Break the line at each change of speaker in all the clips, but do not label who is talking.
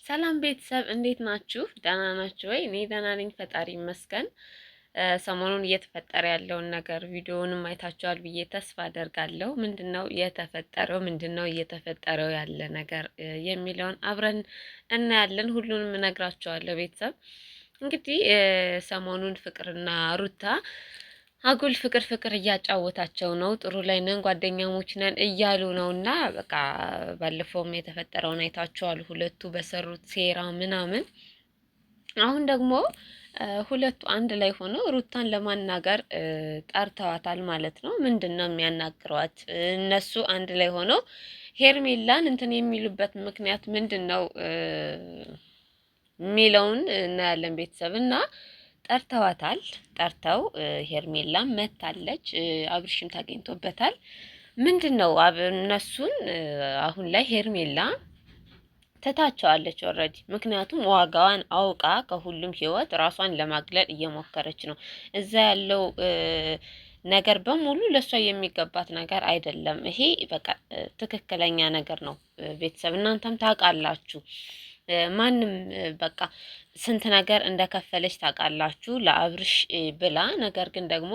ሰላም ቤተሰብ እንዴት ናችሁ? ደህና ናችሁ ወይ? እኔ ደህና ነኝ፣ ፈጣሪ ይመስገን። ሰሞኑን እየተፈጠረ ያለውን ነገር ቪዲዮውንም አይታችኋል ብዬ ተስፋ አደርጋለሁ። ምንድነው የተፈጠረው? ምንድነው እየተፈጠረው ያለ ነገር የሚለውን አብረን እናያለን። ሁሉንም እነግራችኋለሁ። ቤተሰብ እንግዲህ ሰሞኑን ፍቅርና ሩታ አጉል ፍቅር ፍቅር እያጫወታቸው ነው። ጥሩ ላይ ነን፣ ጓደኛሞች ነን እያሉ ነው። እና በቃ ባለፈውም የተፈጠረውን አይታችኋል፣ ሁለቱ በሰሩት ሴራ ምናምን። አሁን ደግሞ ሁለቱ አንድ ላይ ሆነው ሩታን ለማናገር ጠርተዋታል ማለት ነው። ምንድን ነው የሚያናግሯት? እነሱ አንድ ላይ ሆነው ሄርሜላን እንትን የሚሉበት ምክንያት ምንድን ነው የሚለውን እናያለን ቤተሰብ እና ጠርተዋታል። ጠርተው ሄርሜላም መታለች፣ አብርሽም ታገኝቶበታል። ምንድን ነው እነሱን አሁን ላይ ሄርሜላ ትታቸዋለች already። ምክንያቱም ዋጋዋን አውቃ ከሁሉም ህይወት ራሷን ለማግለል እየሞከረች ነው። እዛ ያለው ነገር በሙሉ ለእሷ የሚገባት ነገር አይደለም። ይሄ በቃ ትክክለኛ ነገር ነው። ቤተሰብ እናንተም ታውቃላችሁ። ማንም በቃ ስንት ነገር እንደከፈለች ታውቃላችሁ ለአብርሽ ብላ። ነገር ግን ደግሞ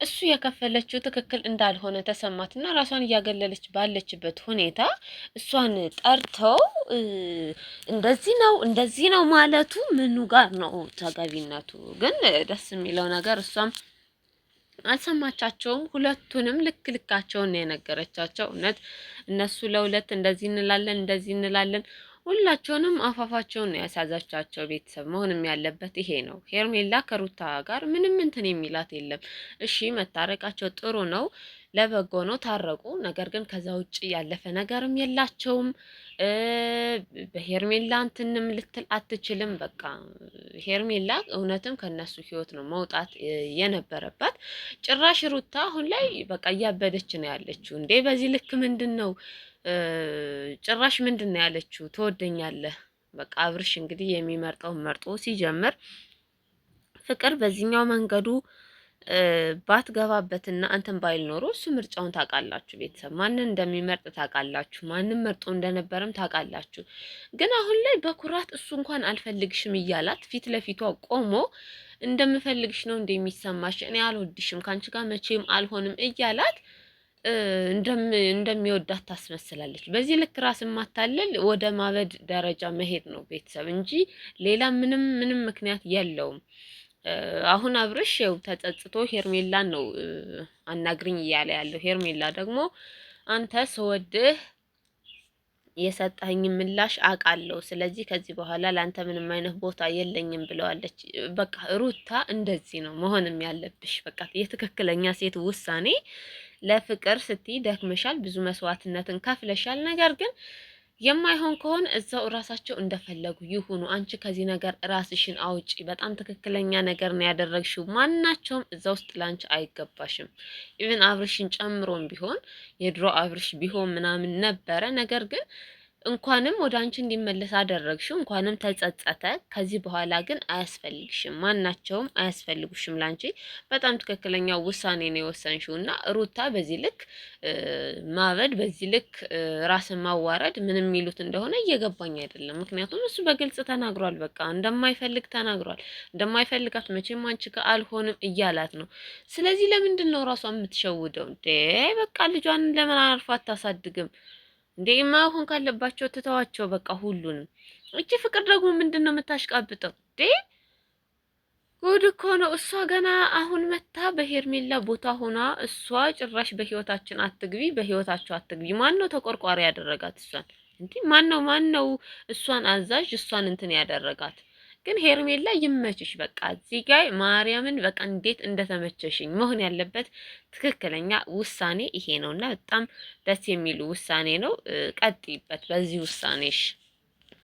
እሱ የከፈለችው ትክክል እንዳልሆነ ተሰማትና ራሷን እያገለለች ባለችበት ሁኔታ እሷን ጠርተው እንደዚህ ነው እንደዚህ ነው ማለቱ ምኑ ጋር ነው ተገቢነቱ? ግን ደስ የሚለው ነገር እሷም አልሰማቻቸውም። ሁለቱንም ልክ ልካቸውን ነው የነገረቻቸው። እውነት እነሱ ለሁለት እንደዚህ እንላለን እንደዚህ እንላለን ሁላቸውንም አፋፋቸውን ነው ያሳዛቻቸው። ቤተሰብ መሆንም ያለበት ይሄ ነው። ሄርሜላ ከሩታ ጋር ምንም እንትን የሚላት የለም። እሺ መታረቃቸው ጥሩ ነው፣ ለበጎ ነው፣ ታረቁ። ነገር ግን ከዛ ውጭ ያለፈ ነገርም የላቸውም። በሄርሜላ እንትንም ልትል አትችልም። በቃ ሄርሜላ እውነትም ከነሱ ህይወት ነው መውጣት የነበረባት። ጭራሽ ሩታ አሁን ላይ በቃ እያበደች ነው ያለችው። እንዴ በዚህ ልክ ምንድን ነው ጭራሽ ምንድን ነው ያለችው? ትወደኛለህ። በቃ አብርሽ እንግዲህ የሚመርጠውን መርጦ ሲጀምር ፍቅር በዚህኛው መንገዱ ባትገባበትና አንተን ባይል ኖሮ እሱ ምርጫውን ታውቃላችሁ። ቤተሰብ ማንን እንደሚመርጥ ታውቃላችሁ። ማንን መርጦ እንደነበረም ታውቃላችሁ። ግን አሁን ላይ በኩራት እሱ እንኳን አልፈልግሽም እያላት ፊት ለፊቷ ቆሞ እንደምፈልግሽ ነው እንደሚሰማሽ፣ እኔ አልወድሽም፣ ከአንቺ ጋር መቼም አልሆንም እያላት እንደሚወዳት ታስመስላለች። በዚህ ልክ ራስን ማታለል ወደ ማበድ ደረጃ መሄድ ነው ቤተሰብ እንጂ ሌላ ምንም ምንም ምክንያት የለውም። አሁን አብርሽ ያው ተጸጽቶ ሄርሜላን ነው አናግሪኝ እያለ ያለው። ሄርሜላ ደግሞ አንተ ስወድህ የሰጠኸኝ ምላሽ አውቃለሁ፣ ስለዚህ ከዚህ በኋላ ለአንተ ምንም አይነት ቦታ የለኝም ብለዋለች። በቃ ሩታ እንደዚህ ነው መሆንም ያለብሽ። በቃ የትክክለኛ ሴት ውሳኔ ለፍቅር ስትይ ደክመሻል፣ ብዙ መስዋዕትነትን ከፍለሻል። ነገር ግን የማይሆን ከሆነ እዛው እራሳቸው እንደፈለጉ ይሁኑ። አንቺ ከዚህ ነገር ራስሽን አውጪ። በጣም ትክክለኛ ነገር ነው ያደረግሽው። ማናቸውም እዛ ውስጥ ላንቺ አይገባሽም። even አብርሽን ጨምሮም ቢሆን የድሮ አብርሽ ቢሆን ምናምን ነበረ። ነገር ግን እንኳንም ወደ አንቺ እንዲመለስ አደረግሽው፣ እንኳንም ተጸጸተ። ከዚህ በኋላ ግን አያስፈልግሽም፣ ማናቸውም አያስፈልጉሽም። ላንቺ በጣም ትክክለኛ ውሳኔ ነው የወሰንሽው እና ሩታ በዚህ ልክ ማበድ፣ በዚህ ልክ ራስን ማዋረድ ምንም የሚሉት እንደሆነ እየገባኝ አይደለም። ምክንያቱም እሱ በግልጽ ተናግሯል፣ በቃ እንደማይፈልግ ተናግሯል። እንደማይፈልጋት መቼም አንቺ ጋር አልሆንም እያላት ነው። ስለዚህ ለምንድን ነው ራሷ የምትሸውደው እንዴ? በቃ ልጇን ለምን አርፋ አታሳድግም? እንዴ ማሆን ካለባቸው ትተዋቸው በቃ ሁሉንም። እቺ ፍቅር ደግሞ ምንድን ነው የምታሽቃብጠው እንዴ? ጉድ እኮ ነው። እሷ ገና አሁን መታ በሄርሜላ ቦታ ሆና እሷ ጭራሽ በህይወታችን አትግቢ፣ በህይወታቸው አትግቢ። ማን ነው ተቆርቋሪ ያደረጋት እሷን? እንዴ ማን ነው ማን ነው እሷን አዛዥ እሷን እንትን ያደረጋት? ግን ሄርሜላ ይመችሽ። በቃ እዚህ ጋር ማርያምን በቃ እንዴት እንደተመቸሽኝ። መሆን ያለበት ትክክለኛ ውሳኔ ይሄ ነው እና በጣም ደስ የሚል ውሳኔ ነው። ቀጥይበት በዚህ ውሳኔሽ።